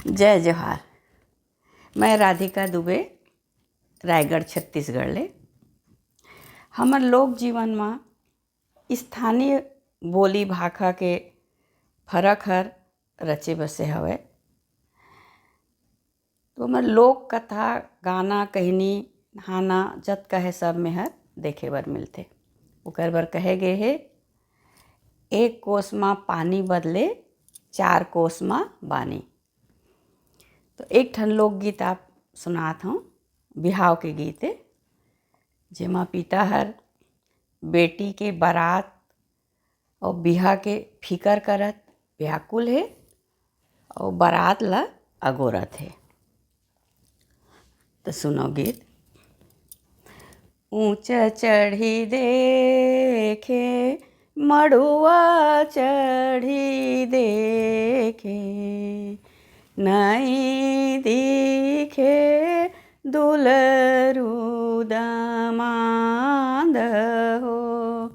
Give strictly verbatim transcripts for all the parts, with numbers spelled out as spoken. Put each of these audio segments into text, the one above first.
जय जोहार। मैं राधिका दुबे, रायगढ़, छत्तीसगढ़ ले। हमर लोक जीवन म स्थानीय बोली भाखा के फरक हर रचे बसे हवय। तो हमर लोक कथा, गाना, कहिनी, हाना जतका हे, सब में हर देखे बर मिलथे। ओकर बर कहे गे हे, "एक कोस म पानी बदले, चार कोस म बानी।" तो एक ठन लोकगीत आप सुनात हूँ, बिहाव के गीत ए, जेमा पिता हर बेटी के बारात अउ बिहा के फिकर करत व्याकुल हे अउ बारात ला अगोरत हे। तो सुनो गीत। ऊंच चढ़ी देखे, मड़ुआ चढ़ी देखे, नई दिखे दुलरू दमांद हो,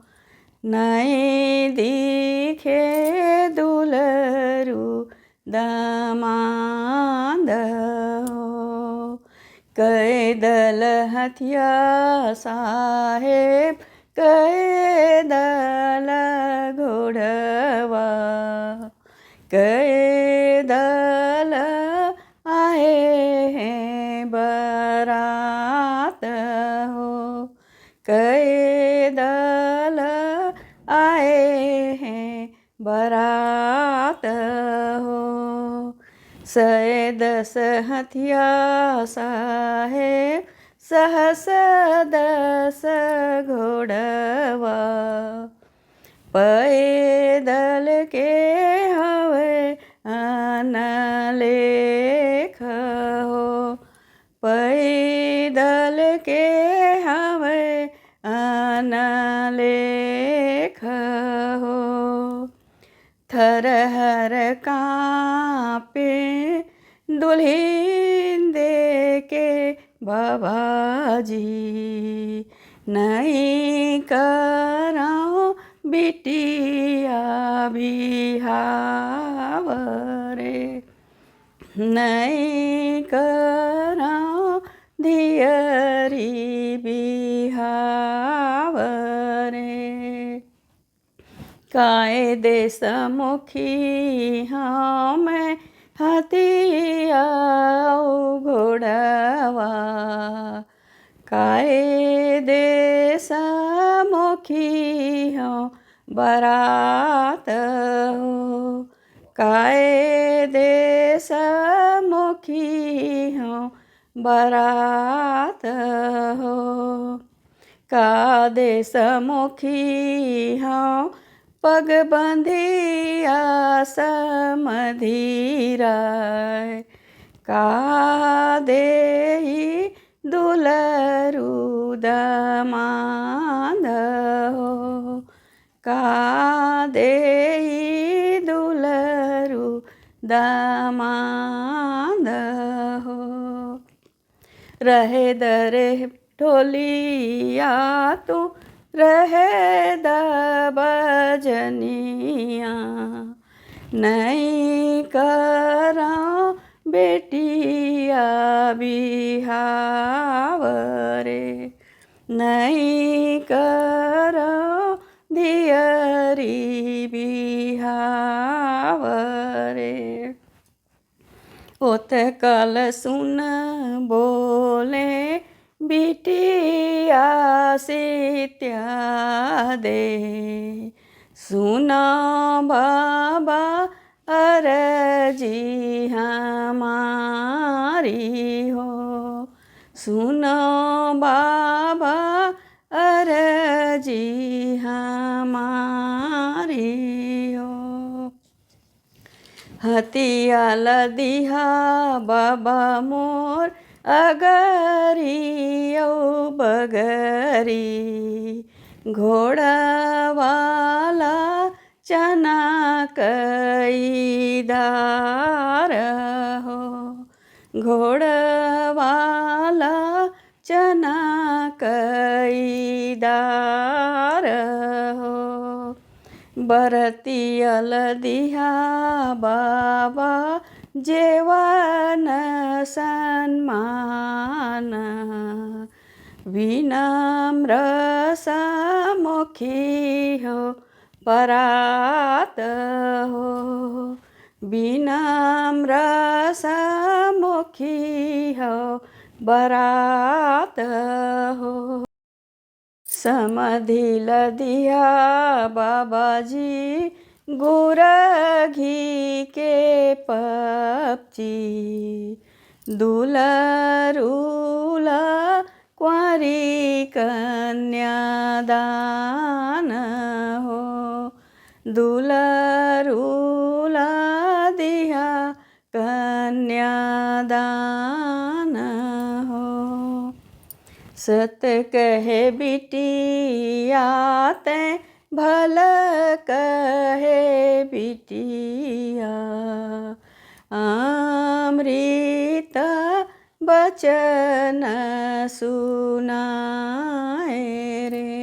नई दिखे दुलरू दमांद हो। कई दल हथिया साहेब, कई दल घोड़वा, कई दल आए हैं बरात हो, कई दल आए हैं बरात हो। सय दस हथिया साहेब, सहस दस घोड़वा, पैदल के हवे अनलेख हो, पैदल के हवे अनलेख हो। थरहर कांपे दुल्हिन देखे बाबाजी, नई करंव बिटिया बिहाव रे, नई करंव धियरी बिहाव रे। काय देशमुखी हंव मैं हथिया अउ घोड़वा, काय देशमुखी हंव बरात हो, काय देशमुखी हंव बरात हो। का देशमुखी हंव पगबंधिया समधिराय, का देही दुलरू दमांद हो, का देही दुलरू दमांद हो। रहे दरे ढोलिया तू, रहे द बजनिया, नई करंव बेटिया बिहाव रे, नई करंव धियरी बिहाव रे। ओतकल सुन बोले बिटिया सित्या दे, सुन बाबा अरजी हमारी हो, सुन बाबा अरजी हमारी हो। हथिया ल दिहा बाबा मोर अगरी अउ बगरी, घोड़वा ला चना कई दार हो, घोड़वा ला चना कई दार हो। बरतिया ल दिहा बाबा जेवन सम्मान। विनम्र समुखी हो बरात हो, विनम्र समुखी हो बरात हो। समधिल दिहा बाबा जी गुर घी के पपची, दुलरुला क्वारी कन्यादान हो, दुलरुला दिहा कन्यादान हो। सत कहे बिटिया तैं भल कहे बिटिया, अमृत बचन सुनाए रे,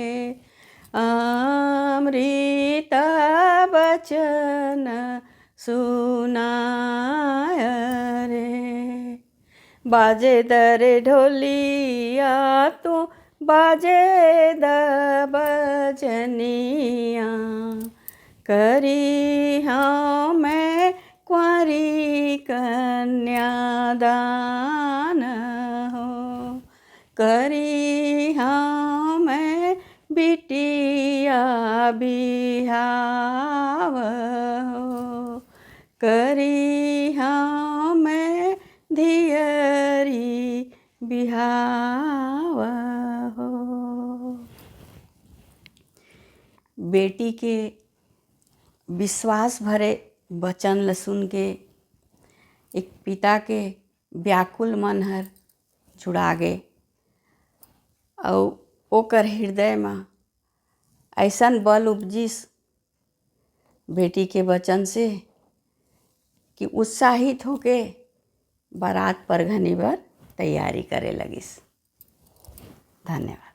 अमृत बचन सुनाए रे। बाजे द रे ढोलिया तू, बाजे द बजनिया, करी हँव मैं क्वारी कन्यादान हो, करी हँव मैं बिटिया बिहाव हो, करी हँव मैं धियरी बिहाव हो। बेटी के विश्वास भरे बचन ल सुन के एक पिता के व्याकुल मन हर जुड़ा गे, अउ ओकर हृदय म अइसन बल उपजिस बेटी के वचन से कि उत्साहित होके बारात परघनी बर तैयारी करे लगिस। धन्यवाद।